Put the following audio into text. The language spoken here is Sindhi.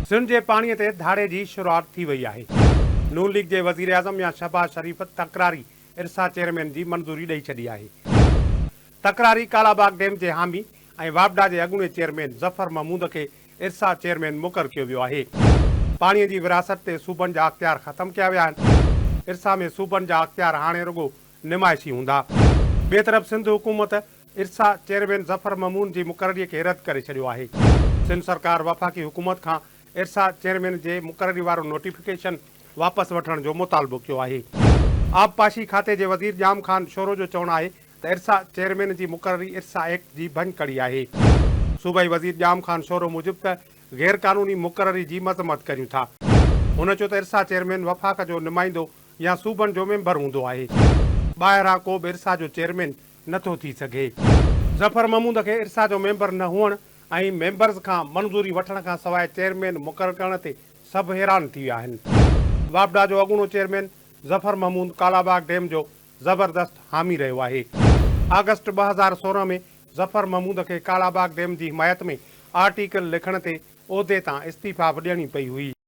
سنڌ جي پاڻي تي ڌاڙي جي شروعات ٿي وئي آهي. نون ليگ جي وزيراعظم ميان شهباز شريف تڪراري ارسا چيئرمين جي منظوري ڏئي ڇڏي آهي. تڪراري ڪالاباغ ڊيم جي حامي ۽ واپڊا جي اڳوڻي چيئرمين ظفر محمود کي ارسا چيئرمين مقرر ڪيو ويو آهي. پاڻي جي ورهاست تي صوبن جا اختيار ختم ڪيا ويا آهن. ارسا ۾ صوبن جا اختيار هاڻي رڳو نمائشي هوندا. ٻئي طرف سنڌ حڪومت ارسا چيئرمين ظفر محمود جي مقرري کي رد ڪري ڇڏيو آهي. سنڌ سرڪار وفاقي حڪومت کان ارسا چيئرمين جي مقرري وارو نوٽيفڪيشن واپس وٺڻ جو مطالبو ڪيو آهي. آبپاشي کاتي جي وزير ڄام خان شورو جو چوڻ آهي ته ارسا چيئرمين جي مقرري ارسا ايڪٽ جي ڀڃڪڙي آهي. صوبائي وزير ڄام خان شورو موجب ته غيرقانوني مقرري جي مذمت ڪريون ٿا. هن چيو ته ارسا چيئرمين وفاق جو نمائندو يا صوبن جو ميمبر هوندو آهي. ٻاهران ڪو به ارسا جو چيئرمين نه ٿو ٿي سگهي. ظفر محمود کي ارسا جو ميمبر نه هئڻ ۽ ميمبرز کان منظوري وٺڻ کان سواء چيئرمين مقرر ڪرڻ تي سڀ حيران ٿي ويا آهن. واپڊا جو اڳوڻو چيئرمين ظفر محمود ڪالاباغ ڊيم جو زبردست حامي رهيو آهي. آگسٽ 2016 ۾ ظفر محمود کي ڪالاباغ ڊيم جي حمايت ۾ آرٽيڪل لکڻ تي عهدي تان استعيفا به ڏيڻي پئي هئي.